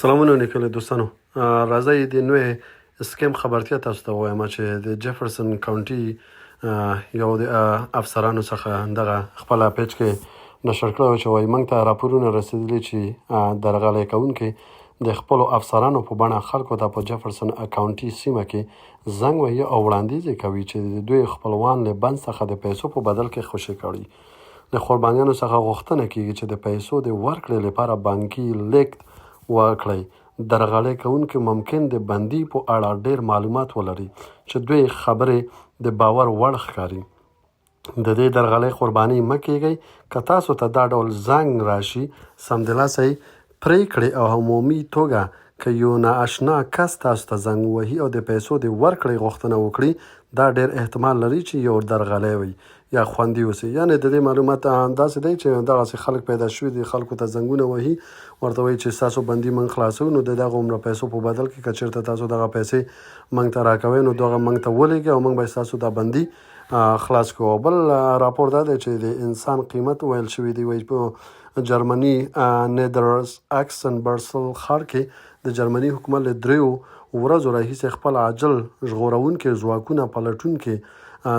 سلامونه نیکلي دوستانو، راځئ د نوې سکیم خبرتیا تاسو ته ووایم چې د جفرسن کاونټي یو د افسرانو څخه دغه خپله پیج کې نشر کړی چې وایي موږ ته راپورونه رسېدلي چې درغلي کوونکي د خپلو افسرانو په بڼه خلکو ته په جفرسن کاونټي سیمه کې زنګ وهي او وړاندیز یې کوي چې د دوی خپلوان له بند څخه د پیسو په بدل کې خوشې کړي. له قربانیانو څخه غوښتنه کیږي چې د پیسو د ورکړې لپاره بانکي لیږد وکړئ. درغلي کوونکي ممکن د بندي په اړه ډیر معلومات ولري چې دوی خبرې د باور وړ ښکاري. د دې درغلۍ قرباني مه کیږئ. که تاسو ته دا ډول زنګ راشي، سمدلاسه یې پرې کړئ او عمومي توګه که يو نا اشنا کس تاسو ته زنګ ووهي او د پيسو د ورکړې غوښتنه وکړي، دا ډېر احتمال لري چې يو درغلی وي يا خوندي اوسي. يعنې د دې معلومات داسې دی چې دغسې خلک پيدا شوي دي، خلکو ته زنګونه وهي، ورته وايي چې ستاسو بندي موږ خلاصوو، نو د دغومره پيسو په بدل کې که چېرته تاسو دغه پيسې موږ ته راکوئ، نو دغه موږ ته ولېږئ او موږ به ستاسو دا بندي خلاص کړو. او بل راپور دا دی چې د انسان قیمت ویل شوی دی، وایي په جرمني نیدرز اکسن برسل ښار کې د جرمني حکومت له دریو ورځو راهیسې خپل عاجل ژغورونکي ځواکونه، پلټونکي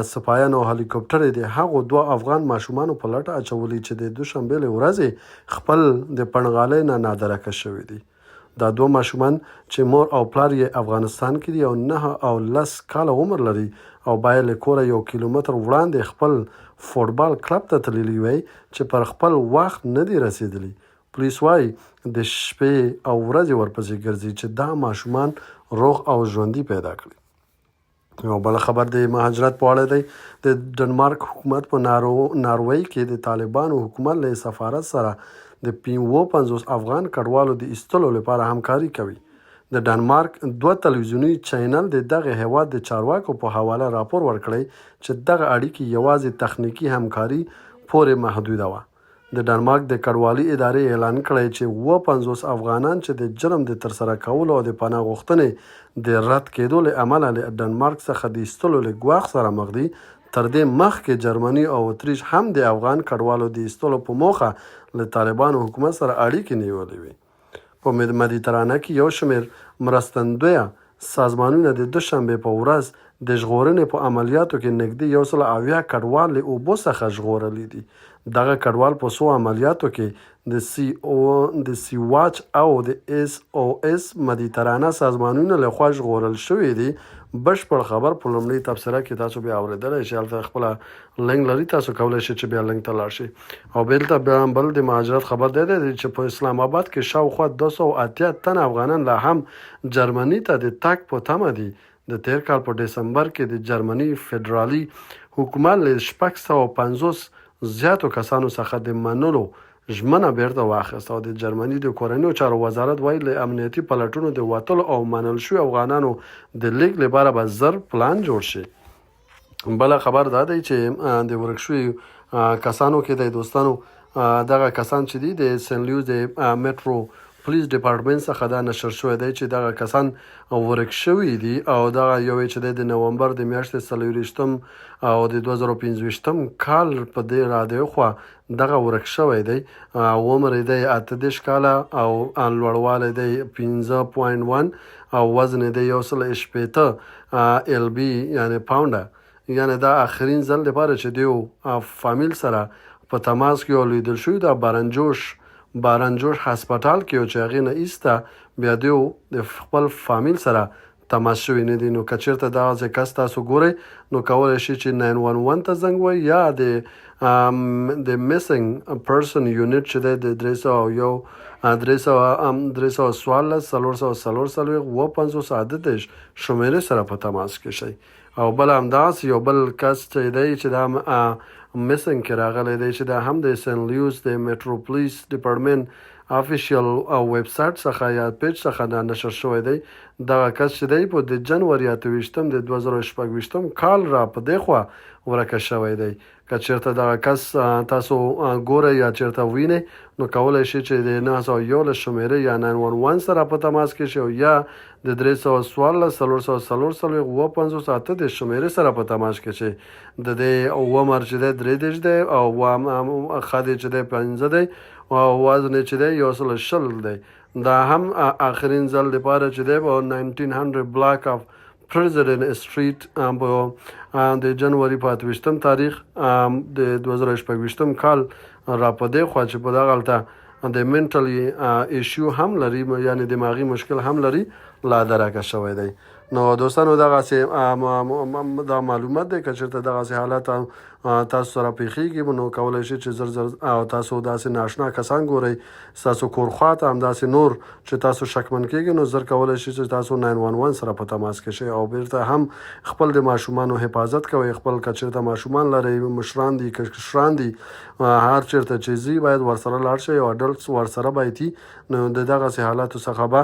سپایان او هلیکوپټرې د هغو دوه افغان ماشومانو په لټه اچولي چې د دوشنبې له ورځې خپل د پڼغالۍ نه نادرکه شوي دي. دا دوه ماشومان چې مور او پلار یې افغانستان کې دي او 9 او 10 کاله عمر لري او باید له کوره یو کیلومتر وړاندې خپل فوټبال کلب ته تللي وای چې پر خپل وخت نه دي رسېدلي. پولیس وايي د شپې او ورځې ورپسې ګرځي چې دا ماشومان روغ او ژوندي پیدا کړي. یو بل خبر د مهاجرت په اړه دی. د ډنمارک حکومت په ناروې کې د طالبانو حکومت له سفارت سره د 55 افغان کډوالو د ایستلو لپاره همکاري کوي. د ډنمارک دوه تلویزیوني چینل د دغه هیواد د چارواکو په حواله راپور ورکړی چې دغه اړیکې یوازې تخنیکي همکاري پورې محدوده وه. د ډنمارک د کډوالي ادارې اعلان کړی چې 57 افغانان چې د جرم د ترسره کولو او د پناه غوښتنې د رد کېدو له امله له ډنمارک څخه د ایستلو له ګواښ سره مخ دي، تر دې مخکې جرمني او اتریش هم د افغان کډوالو د ایستلو په موخه له طالبانو حکومت سره اړیکې نیولې وې. په مدیترانه کې یو شمېر مرستندویه سازمانونه د دوشنبې په ورځ د ژغورنې په عملیاتو کې نږدې 170 کډوال له اوبو څخه ژغورلي دي. دغه کډوال په څو عملیاتو کې د سي او د سي واچ او د اس او اس مدیترانه سازمانونو له خوا ژغورل شوي دي. بشپړ خبر په لومړۍ تبصره کې تاسو بیا اورېدلی شئ، هلته خپله لینک لري، تاسو کولی شئ چې بیا لینک ته لاړ شئ. او بیلته بیا بل د مهاجرت خبر دی دی چې په اسلام آباد کې شاوخوا 280 تنه افغانان لا هم جرمني ته د تګ په تمه دي. د تېر کال په ډسمبر کې د جرمني فدرالي حکومت له 650 زیاتو کسانو څخه د منلو ژمنه بیرته واخیسته او د جرمني د کورنیو چارو وزارت وايي له امنیتي پلټنو د وتلو او منل شویو افغانانو د لیږد لپاره به زر پلان جوړ شي. بله خبر دا دی چې د ورک شوي کسانو کې د دوستانو دغه کسان چې دي د سن لیوز د میټرو پولیس ډپارټمنټ څخه دا نشر شوی دی چې دغه کسان ورک شوي دي او دغه یو چې د نومبر د میاشتې 24 او د 2025 کال په دې را دی خو دغه ورک شوی دی. عمر یې دی 38 کاله او لوړوالی دی 5.1 او وزن یې دی 160 ال بي یعنی پاونډه. یعنی دا اخرین ځل لپاره چې دیو فامیل سره په تماس کې او لیدل شوی دا بارنجوش هسپتال کې چې هغې نه ایسته بیا دیو د خپل فامیل سره تماس شوي نه دي. نو که چېرته دغسې کس تاسو ګورئ نو کولی شئ چې 911 ته زنګ ووهئ یا د د میسنګ پرسن یونټ چې دی د 301 314 444 57 38 شمېرې سره په تماس کې شئ. او بل همداسې یو بل کس چې دی چې دا میسنګ کې راغلی دی چې دا هم د سن لیوز د میټروپولیس ډپارټمنټ افیشیل او ویب سایټ څخه یا پیج څخه دا نشر شوی دی. دغه کس چې دی په د جنوري 28 د 2026 کال را په دې خوا ورکه شوی دی. که چېرته دغه کس تاسو ګورئ یا چېرته وینئ نو کولی شئ چې د 911 شمېرې یا 911 سره په تماس کې شئ او یا د 314 444 57 38 شمېرې سره په تماس کې شئ. د دې عمر چې دی 33 دی او خدې چې دی 5 دی او وزن چې دی 120 دی. دا هم اخرین ځل لپاره چې دی په 1900 بلاک اف پریزیډنټ سټریټ په د جنوري په 28 تاریخ د 2026 کال را په دې خوا چې په دغلته د منټلی ایشو هم لري، یعنی دماغي مشکل هم لري، لا درکه شوی دی. نو دوستانو، دغسې دا معلومات دی. که چېرته دغسې حالت تاسو سره پیښیږي، نو کولی شئ چې زر زر او تاسو داسې ناشنا کسان ګورئ ستاسو کور خواته، همداسې نور چې تاسو شکمن کیږئ، نو زر کولی شئ چې تاسو 911 سره په تماس کې شئ او بیرته هم خپل د ماشومانو حفاظت کوئ. خپل که چېرته ماشومان لرئ، مشران دي که کشران دي، هر چېرته چې ځي باید ورسره لاړ شئ او adults ورسره باید، نو د دغسې حالاتو څخه به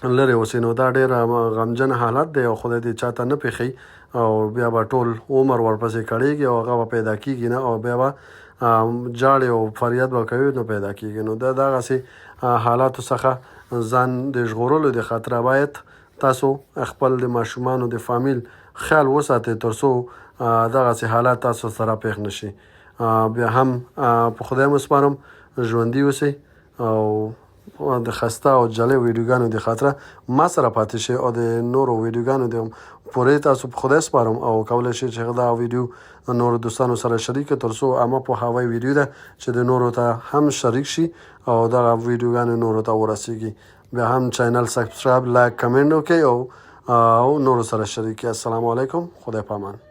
لرې اوسئ. نو دا ډېر غمجن حالت دی او خدای دې چاته نه پېښوي، او بیا به ټول عمر ورپسې کړېږي او هغه به پیدا کیږي نه، او بیا به جاړې او فریاد به کوي نو پیدا کیږي. نو د دغسې حالاتو څخه ځان د ژغورلو د خاطره باید تاسو خپل د ماشومانو د فامیل خیال وساتئ، تر څو دغسې حالات تاسو سره پېښ نه شي. بیا هم په خدای مو سپارم، ژوندي اوسئ او د خسته او جالب ویډیوګانو د خاطره ما سره پاتې شئ او د نورو ویډیوګانو د پورې تاسو په خدای سپارم، او کولی شئ چې دا ویډیو نورو دوستانو سره شریک کړئ، تر څو عامه پوهاوی ویډیو ده چې د نورو ته هم شریک شي او دغه ویډیوګانې نورو ته ورسیږي. بیا هم چینل subscribe، like، comment وکړئ او نورو سره شریک کړئ. السلام علیکم، خدای پامان.